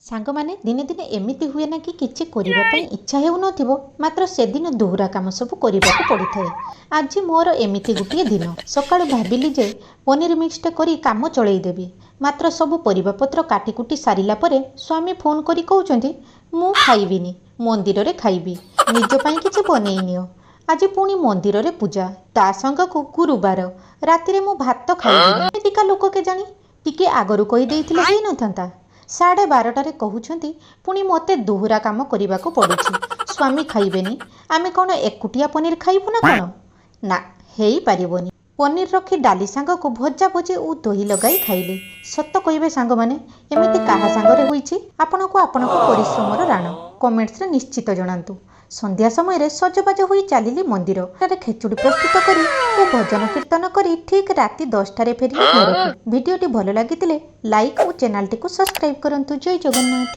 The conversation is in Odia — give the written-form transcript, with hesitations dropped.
ସାଙ୍ଗମାନେ, ଦିନେ ଦିନେ ଏମିତି ହୁଏ ନା କି କିଛି କରିବା ପାଇଁ ଇଚ୍ଛା ହେଉନଥିବ, ମାତ୍ର ସେଦିନ ଦୋହରା କାମ ସବୁ କରିବାକୁ ପଡ଼ିଥାଏ। ଆଜି ମୋର ଏମିତି ଗୋଟିଏ ଦିନ। ସକାଳୁ ଭାବିଲି ଯେ ପନିର ମିକ୍ସଟା କରି କାମ ଚଳେଇ ଦେବି। ମାତ୍ର ସବୁ ପରିବାପତ୍ର କାଟିକୁଟି ସାରିଲା ପରେ ସ୍ୱାମୀ ଫୋନ୍ କରି କହୁଛନ୍ତି, ମୁଁ ଖାଇବିନି, ମନ୍ଦିରରେ ଖାଇବି, ନିଜ ପାଇଁ କିଛି ବନେଇ ନିଅ। ଆଜି ପୁଣି ମନ୍ଦିରରେ ପୂଜା, ତା ସାଙ୍ଗକୁ ଗୁରୁବାର, ରାତିରେ ମୁଁ ଭାତ ଖାଇବିନି। ଏମିତିକା ଲୋକ କେଜାଣି, ଟିକେ ଆଗରୁ କହିଦେଇଥିଲେ ହେଇନଥାନ୍ତା? 12:30ରେ କହୁଛନ୍ତି, ପୁଣି ମୋତେ ଦୋହରା କାମ କରିବାକୁ ପଡ଼ୁଛି। ସ୍ୱାମୀ ଖାଇବେନି, ଆମେ କ'ଣ ଏକୁଟିଆ ପନିର ଖାଇବୁ ନା କ'ଣ? ନା, ହେଇପାରିବନି। ପନିର ରଖି ଡାଲି ସାଙ୍ଗକୁ ଭଜା ଭଜି ଓ ଦହି ଲଗାଇ ଖାଇଲି। ସତ କହିବେ ସାଙ୍ଗମାନେ, ଏମିତି କାହା ସାଙ୍ଗରେ ହୋଇଛି? ଆପଣଙ୍କୁ ଆପଣଙ୍କ ପରିଶ୍ରମର ରାଣ କମେଣ୍ଟସରେ ନିଶ୍ଚିତ ଜଣାନ୍ତୁ। ସନ୍ଧ୍ୟା ସମୟରେ ସଜବାଜ ହୋଇ ଚାଲିଲି ମନ୍ଦିର। ସେଠାରେ ଖେଚୁଡ଼ି ପ୍ରସ୍ତୁତ କରି ଓ ଭଜନ କୀର୍ତ୍ତନ କରି ଠିକ୍ ରାତି 10ଟାରେ ଫେରିଲି ଘରକୁ। ଭିଡ଼ିଓଟି ଭଲ ଲାଗିଥିଲେ ଲାଇକ୍ ଓ ଚ୍ୟାନେଲଟିକୁ ସବସ୍କ୍ରାଇବ୍ କରନ୍ତୁ। ଜୟ ଜଗନ୍ନାଥ।